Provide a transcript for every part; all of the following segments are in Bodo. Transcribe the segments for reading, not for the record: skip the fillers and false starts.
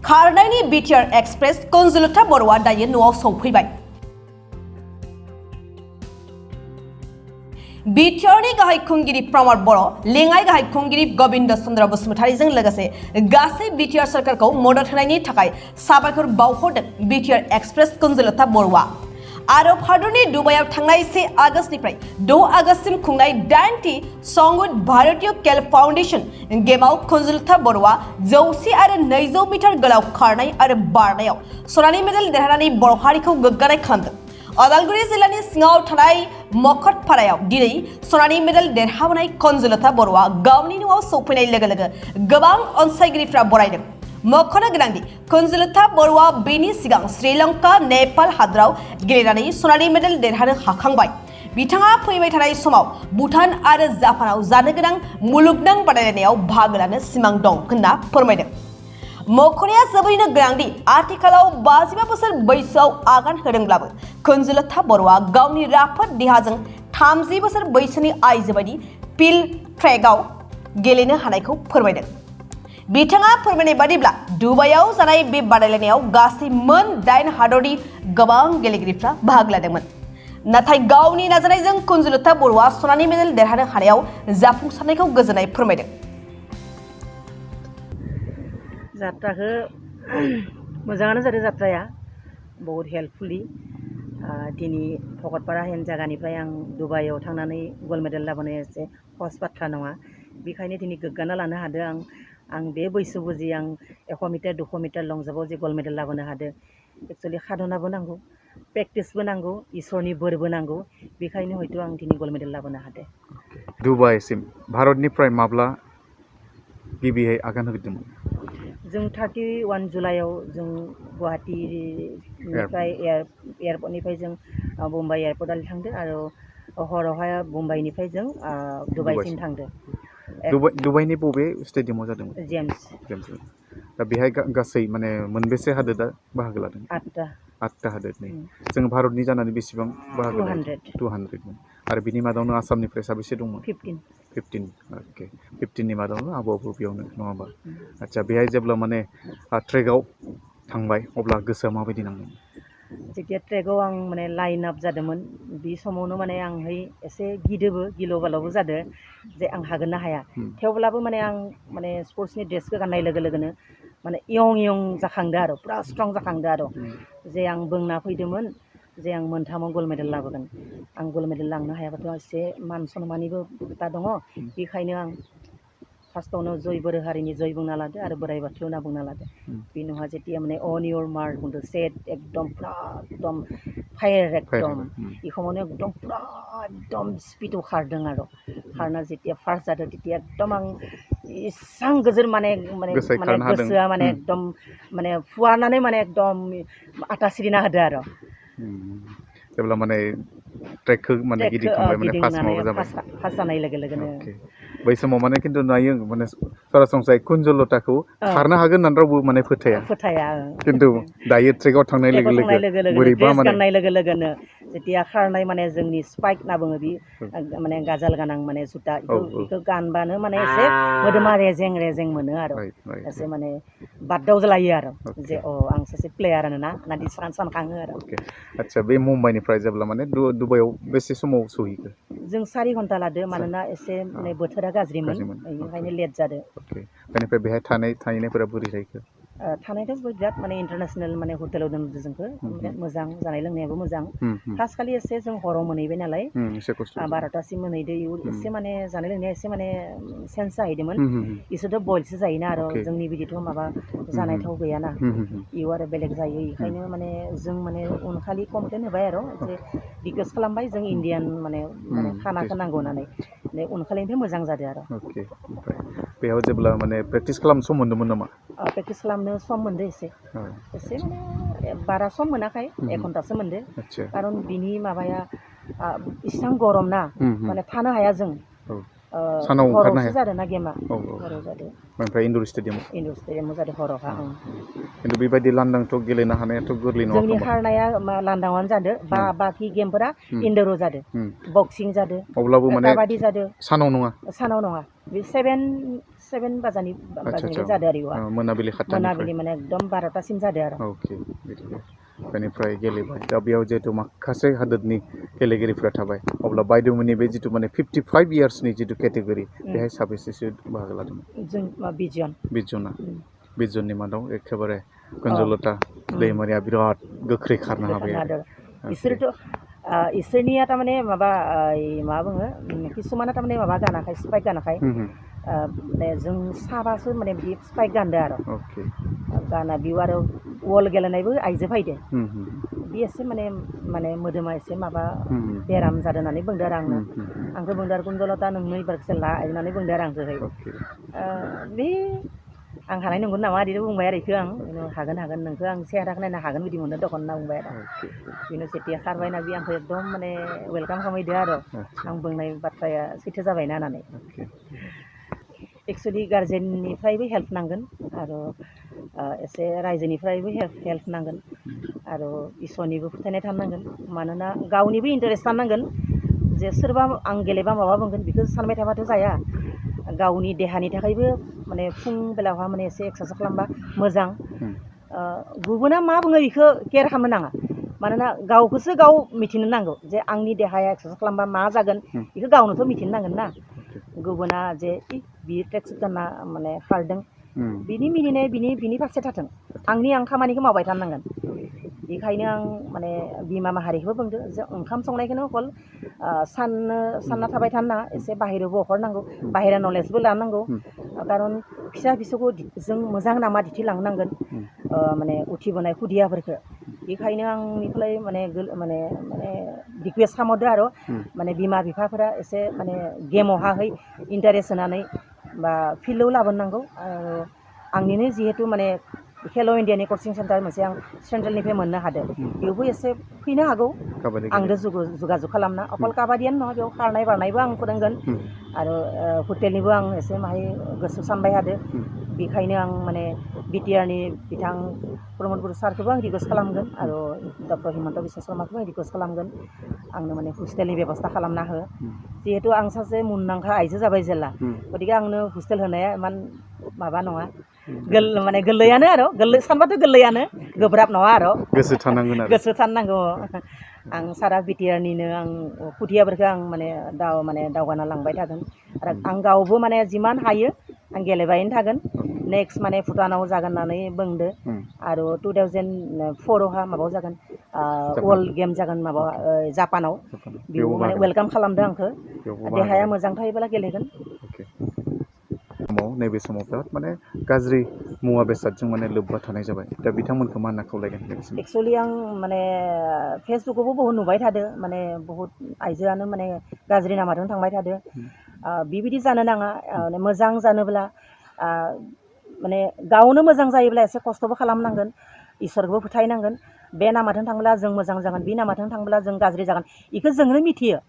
खारनायनि बिटिआर एक्सप्रेस कनजुलता बर'आ दायो न'आव सौफैबाय। बिटिआरनि गाहाय खुंगिरि प्रमद बर', लेङाइ गाहाय खुंगिरि गबिन्द चन्द्र बसुमतारीजों लोगोसे गासै बिटिआर सरकारखौ मदद होनायनि थाखाय साबायखर बावहरदों बिटिआर एक्सप्रेस कनजुलता बर'आ। आरब हादरनि दुबाइआव थांनाय 1 आगस्तनिफ्राय 6 आगस्तसिम खुंनाय 8थि संगीत भारतीय खेल फाउंडेशन गेमआव कनजुलता बर'आ 100 आरो 200 मिटार गोलाव खारनाय आरो बारनायाव सनानि मेडेल देरहानानै बर' हारिखौ गोग्गानाय खालामदों। अदालगुरि जिल्लानि सिङाव थानाय मखदपारायाव दिनै सनानि मेडेल देरहाबोनाय कनजुलता बर'आ गावनि न'आव सौफैनाय लोगो लोगो गोबां अनसायगिरिफ्रा बरायदों। मख'नो गोनांदि कनजुलता बर'आ बेनि सिगां श्रीलंका, नेपाल हादराव गेलेनानै सनानि मेडेल देरहानो हाखांबाय। बिथाङा फैबाय थानाय समाव भुटान आरो जापानाव जानो गोनां मुलुगनां बादायलायनायाव बाहागो लानो सिमां दं होनना फोरमायदों। मख'नाया जोबोरैनो गोनांदि आथिखालाव 55 बोसोर बैसोआव आगान होदोंब्लाबो कनजुलता बर'आ गावनि राफोद देहाजों 30 बोसोर बैसोनि आइजो बायदि फिल्ड ट्रेकआव गेलेनो हानायखौ फोरमायदों। बिथाङा फोरमायनाय बादिब्ला दुबाइआव जानाय बे बादायलायनायाव गासै मोन 8 हादरनि गोबां गेलेगिरिफ्रा बाहागो लादोंमोन। नाथाय गावनि नाजानायजों कनजुलता बर'आ सनानि मेडेल देरहानो हानायाव जाफुंसारनायखौ गोजोननाय फोरमायदों। जात्राखौ मोजाङानो जादों। जात्राया बहुत हेल्पफुलि दिनै भकतपारा हेन जायगानिफ्राय आं दुबाइआव थांनानै गल्ड मेडेल लाबोनाया एसे सहज बाथ्रा नङा। बेखायनो दिनै गोग्गाना लानो हादों आं बे बैसोआवबो जि आं 100 मिटार 200 मिटार लं जाम्पआव जि गल्ड मेडेल लाबोनो हादों। एक्सुवेलि साधनाबो नांगौ, प्रेक्टिसबो नांगौ, इसोरनि बोरबो नांगौ। बेखायनो हयथ' आं दिनै गल्ड मेडेल लाबोनो हादों। दुबाइसिम भारतनिफ्राय माब्ला गिबियै आगान होदोंमोन? जों 31 जुलाइआव जों गुवाहाटीनिफ्राय एयारपर्टनिफ्राय जों मुम्बाइ एयारपर्टआव थांदों आरो हरावहाय मुम्बाइनिफ्राय जों दुबाइसिम थांदों। दुबाइनि बबे स्टेडियामाव जादोंमोन? जेम्स। दा बेहाय गासै माने मोनबेसे हादोरा बाहागो लादों? 8 हादोरनि। जों भारतनि जानानै बेसेबां बाहागो लादों? 200 आरो बिनि मादावनो आसामनिफ्राय साबेसे दंमोन? 15 अके 15नि मादावनो आब'आबो बेयावनो नङा होमबा? आदसा बेहाय जेब्ला माने ट्रेकआव थांबाय अब्ला गोसोआ माबायदि नांदों? जेथिया ट्रेकआव आं माने लाइन आप जादोंमोन बे समावनो माने आंहाय एसे गिदोबो गिलु बालुबो जादों जे आं हागोन ना हाया। थेवब्लाबो माने आं माने स्पर्ट्सनि ड्रेसखौ गाननाय लोगो लोगोनो माने इयं जाखांदो आरो पुरा स्ट्रं जाखांदो आरो जे आं बुंना फैदोंमोन जे आं मोनथामाव गल्ड मेडेल लाबोगोन। आं गल्ड मेडेल लांनो हायाबाथ' एसे मान सन्माननिबो खोथा दङ। बेखायनो आं फार्स्टआवनो जय बर' हारिनि जय बुंना लादो आरो बोराइ बाथौ होनना बुंना लादो। बे नङा जेथिया माने अन इयर मार्क बुंदो सेट एकदम पुरा एकदम फायार एकदम बे समावनो एकदम पुरा एकदम स्पिडआव खारदों आरो खारना जेथिया फार्स्ट जादों तेतिया एकदम आं इसां गोजोन माने गोसोआ माने एकदम माने फुवारनानै माने एकदम आथा सिरिना होदो आरो जेब्ला माने ट्रेकखौ माने गिदिंखांबाय माने फार्स्ट जानाय लोगो लोगोनो बै समाव माने खिन्थु नायो माने सरासनस्रायै कनजुलताखौ खारनो हागोन होननानै रावबो माने फोथाया खिन्थु दायो ट्रेकआव थांनाय लोगो लोगो बोरैबा ड्रेस माने गाननाय लोगो लोगोनो जेथिया खारनाय माने जोंनि स्पाइक होनना बुङो बे माने गाजाल गोनां माने जुता बेखौ गानबानो माने एसे मोदोमा रेजें रेजें मोनो आरो एसे माने बादाव लायो आरो जे आं सासे प्लेयार ना होननानै सानखाङो आरो। आदसा बे मुम्बाइनिफ्राय जेब्ला माने दुबाइआव बेसे समाव सहैखो? जों 4 घन्टा लादो मानोना एसे माने बोथोरा गाज्रिमोन बेनिखायनो लेट जादो। बेनिफ्राय बेहाय थाहैनायफोरा बोरै जाहैखो? थानायथ' बिराद माने इन्टारनेसनेल माने हटेलाव दोनदो जोंखौ मोजां जानाय लोंनायाबो मोजां। फार्स्ट खालि एसे जों हराव मोनहैबाय नालाय 12तासिम मोनहैदो एसे माने जानाय लोंनाया एसे माने चेन्ज जाहैदोंमोन। इसोरथ' बयलसो जायोना आरो जोंनि बिदिथ' माबा जानायथाव गैयाना इउ आरो बेलेग जायो। बेखायनो माने जों माने उनखालि कमप्लेन होबाय आरो जे रिकुवेस्ट खालामबाय जों इण्डियान माने खानाखौ नांगौ होननानै उनखालिनिफ्राय मोजां जादों आरो। बेयाव जेब्ला माने प्रेक्टिस खालामनो सम मोन्दोंमोन नामा? प्रेक्टिस खालामनो सम मोनदो एसे माने बारा सम मोनाखै 1 घन्टासो मोनदो। खारन बिनि माबाया इसां गरम ना माने थानो हाया जों सानाव ओंखारनो हरावसो हाया जादों ना गेमा औ हराव जादों ओमफ्राय इनडोर स्टेडियामाव स्टेडियामाव जादों हरावहा खिन्थु बेबायदि लांदांथ' गेलेनो हानायाथ' गोरलै नङा जोंनि खोमा खारनाया लांदांआवनो जादों बाखि गेमफोरा इनडोराव जादों बक्सिं जादों अब्लाबो माने काबादि जादों सानाव नङा सानाव नङा बे 7 बाजानिफ्राय जादों आरो इउआ मोनाबिलि 7टानिफ्राय मोनाबिलि माने एकदम 12टासिम जादों आरो अके बिदिनो बेनिफ्राय गेलेबाय दा बेयाव जिहेतु माखासे हादोरनि गेलेगिरिफ्रा थाबाय अब्ला बायद'मोननि बे जिथु माने 55 इयार्सनि जिथु केटेगरि बेहाय साबेसेसो बाहागो लादोंमोन जों 20 जन 20 जना 20 जननि मादाव एखेबारे कुन्जलता दैमारिया बिराद गोख्रै खारनो हाबाय आरो इसोरथ' इसोरनिया थारमाने माबा मा बुङो किसुमाना थारमाने माबा गानाखै स्पाइक गानाखै माने जों साबासो माने बिदि स्पाइक गानदो आरो गाना बिउ आरो वल गेलेनायबो आइजो फैदो बे एसे माने मोदोमा एसे माबा बेराम जादों होननानै बुंदो आरो आंखौ बुंदो आरो कुन्जलता नोंनो एबारसो ला होननानै बुंदो आरो आंखौहाय बे आं हानाय नंगौ नामा बिदि बुंबाय आरो इखौ आं हागोन नोंखौ आं सेहेराखौ नायना हागोन बिदि मोनो दखन होनना बुंबाय आरो बेनो सेथिया खारबायना बे आंखौ एकदम माने वेलकाम खालामहैदो आरो आं बुंनाय बाथ्राया सैथो जाबायना होननानै एक्सुवेलि गार्जेननिफ्रायबो हेल्प नांगोन आरो एसे रायजोनिफ्रायबो हेल्प नांगोन आरो इसोरनिबो फोथायनाय थानांगोन मानोना गावनिबो इन्टारेस्ट थानांगोन जे सोरबा आं गेलेबा माबा बुंगोन बेखौ सानबाय थाबाथ' जाया गावनि देहानि थाखायबो माने फुं बेलायावहा माने एसे एक्सारसाइस खालामबा मोजां गुबुना मा बुङो बेखौ केयार खालामनो नाङा मानोना गावखौसो गाव मिथिनो नांगौ जे आंनि देहाया एक्सारसाइस खालामबा मा जागोन बेखौ गावनोथ' मिथिनो नांगोन ना गुबुना जे बियो ट्रेकसुट गानना माने खारदों बिनि मिनिनाय बिनि फारसे थाथों आं खामानिखौ मावबाय थानांगोन बेखायनो आं माने बिमा माहारिखौबो बुंदो जे ओंखाम संनायखौनो अकल सानना थाबाय थानो नाङा एसे बाहेरायावबो हरनांगौ बाहेरा नलेजबो लानांगौ खारन फिसा फिसौखौ जों मोजां लामा दिन्थिलांनांगोन माने उथिबोनाय खुदियाफोरखौ बेखायनो आंनिफ्राय माने रिकुवेस्ट खालामहरदो आरो माने बिमा बिफाफोरा एसे माने गेमावहाय इन्टारेस्ट होनानै बा फिल्डआव लाबोनांगौ आंनिनो जिहेतु माने खेल' इण्डियानि कचिं सेन्टार मोनसे आं सेन्ट्रेलनिफ्राय मोननो हादों बेयावबो एसे फैनो हागौ आंजों जगाजग खालामना अकल काबादियानो नङा बेयाव खारनाय बारनायबो आं फोरोंगोन आरो हटेलनिबो आं एसे माहाय गोसो सानबाय थादों बेखायनो आं माने बिटिआरनि बिथां प्रमद बर' सारखौबो आं रिकुवेस्ट खालामगोन आरो डक्टर हिमन्त बिश्व शर्माखौबो आं रिकुवेस्ट खालामगोन आंनो माने हस्टेलनि बेब'स्था खालामना हो जिहेतु आं सासे मुंदांखा आइजो जाबाय जेला गतिके आंनो हस्टेल होनाया इमान माबा नङा माने गोरलैयानो आरो सानबाथ' गोरलैयानो गोब्राब नङा आरो गोसो थानांगौ आं सारा बिटिआरनिनो आं खुदियाफोरखौ आं माने दावगाना लांबाय थागोन आरो आं गावबो माने जिमान हायो आं गेलेबायनो थागोन नेक्स्ट माने भुटानाव जागोन होननानै बुंदो आरो 2004आवहा माबायाव जागोन वर्ल्ड गेम जागोन माबा जापानाव बेयाव माने वेलकाम खालामदों आंखौ देहाया मोजां थायोब्ला गेलेगोन नैबे समाव बिराद माने गाज्रि मुवा बेसादजों माने लोब्बा थानाय जाबाय दा बिथांमोनखौ मा होनना खावलायगोन एक्सुवेलि आं माने फेसबुकआवबो बहुत नुबाय थादों माने बहुत आइजोआनो माने गाज्रि लामाजों थांबाय थादों बिबायदि जानो नाङा मोजां जानोब्ला माने गावनो मोजां जायोब्ला एसे खस्थ'बो खालामनांगोन इसोरखौबो फोथायनांगोन बे लामाजों थांब्ला जों मोजां जागोन बे लामाजों थांब्ला जों गाज्रि जागोन बेखौ जोंनो मिथियो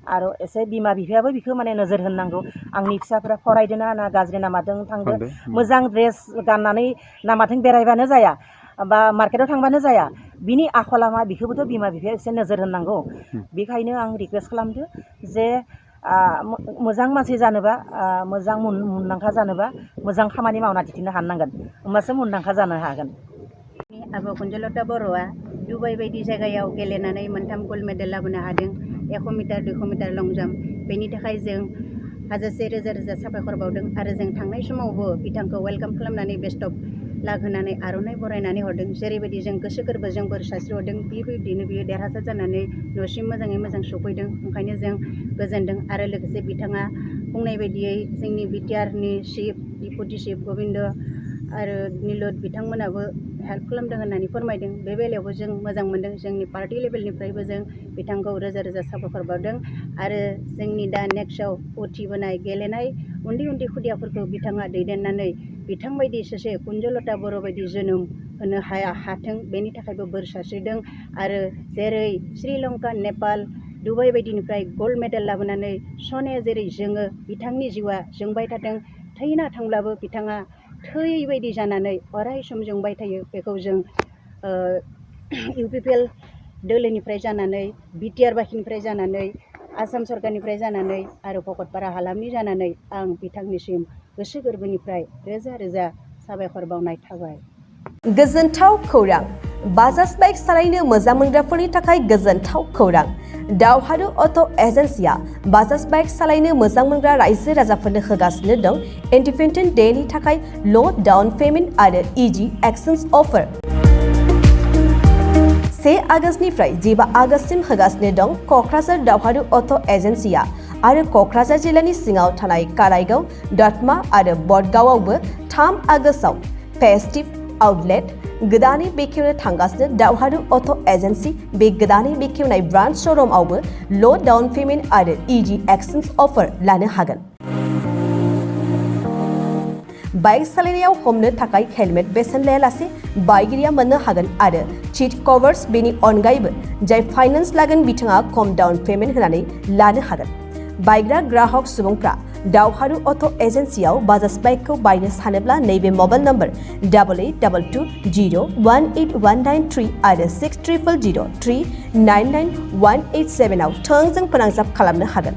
आरो एसे बिमा बिफायाबो बेखौ माने नोजोर होनांगौ आंनि फिसाफोरा फरायदों ना गाज्रि लामाजों थांदो मोजां ड्रेस गाननानै लामाथिं बेरायबानो जाया बा मार्केटाव थांबानो जाया बिनि आखला मा बेखौबोथ' बिमा बिफाया एसे नोजोर होनांगौ बेखायनो आं रिकुवेस्ट खालामदो जे मोजां मानसि जानोबा मोजां मुंदांखा जानोबा मोजां खामानि मावना दिन्थिनो हानांगोन होमबासो मुंदांखा जानो हागोन आब' कुन्जलता बर'आ दुबाइ बायदि जायगायाव गेलेनानै 3 गल्ड मेडेल लाबोनो हादों 100 मिटार 200 मिटार लं जाम्प बेनि थाखाय जों हाजासे रोजा रोजा साबायखर बावदों आरो जों थांनाय समावबो बिथांखौ वेलकाम खालामनानै बेस्ट अफ लाक होनानै आर'नाइ बरायनानै हरदों जेरैबायदि जों गोसो गोरबोजों बोर सारस्रि हरदों बेबायदिनो बियो देरहासार जानानै न'सिम मोजाङै मोजां सफैदों ओंखायनो जों गोजोनदों आरो लोगोसे बिथाङा बुंनाय बायदियै जोंनि बिटिआरनि चिफ डिपुटि चिफ गबिन्द आरो निलद बिथांमोनाबो हेल्प खालामदों होननानै फोरमायदों बे बेलायावबो जों मोजां मोनदों जोंनि पार्टि लेभेलनिफ्रायबो जों बिथांखौ रोजा रोजा साबायखर बावदों आरो जोंनि दा नेक्स्टआव उथिबोनाय गेलेनाय उन्दै उन्दै खुदियाफोरखौ बिथाङा दैदेननानै बिथांबायदि सासे कुन्जलता बर' बायदि जोनोम होनो हाथों बेनि थाखायबो बोर सारस्रिदों आरो जेरै श्रीलंका नेपाल दुबाइ बायदिनिफ्राय गल्ड मेडेल लाबोनानै सने जेरै जोङो बिथांनि जिउआ जोंबाय थादों थैना थांब्लाबो बिथाङा थै बायदि जानानै अराय सम जोंबाय थायो बेखौ जों UPPL दोलोनिफ्राय जानानै बिटिआर बाखिनिफ्राय जानानै आसाम सरकारनिफ्राय जानानै आरो भकतपारा हालामनि जानानै आं बिथांनिसिम गोसो गोरबोनिफ्राय रोजा रोजा साबायखर बावनाय थाबाय। गोजोनथाव खौरां बाजाज बाइक सालायनो मोजां मोनग्राफोरनि थाखाय गोजोनथाव खौरां दावहारु अट' एजेन्सिया बाजाज बाइक सालायनो मोजां मोनग्रा रायजो राजाफोरनो होगासिनो दं इन्डिपेन्डेन्ट डेनि थाखाय ल' डाउन पेमेन्ट आरो इजि एक्सचेन्ज अफार 1 आगष्टनिफ्राय 15 आगष्टसिम होगासिनो दं क'क्राझार दावहारु अट' एजेन्सिया आरो क'क्राझार जिल्लानि सिङाव थानाय काराइगाव दतमा आरो बडगावआवबो 3 आगष्टआव फेस्टिभ आउटलेट गोदानै बेखेवनो थांगासिनो दावहारु अट' एजेन्सि बे गोदानै बेखेवनाय ब्रान्च श'रुमआवबो ल' डाउन पेमेन्ट आरो इजि एक्सचेन्ज अफार लानो हागोन। बाइक सालायनायाव हमनो थाखाय हेलमेट बेसेन लायालासे बाइगिरिया मोननो हागोन आरो सीट कभार्स बेनि अनगायैबो जाय फाइनान्स लागोन बिथाङा खम डाउन पेमेन्ट होनानै लानो हागोन। बायग्रा ग्राहक सुबुंफ्रा दावहारु अट' एजेन्सियाव बाजाज बाइकखौ बायनो सानोब्ला नैबे मबाइल नम्बर 8822018193 आरो 600003991187 आव थोंजों फोनांजाब खालामनो हागोन।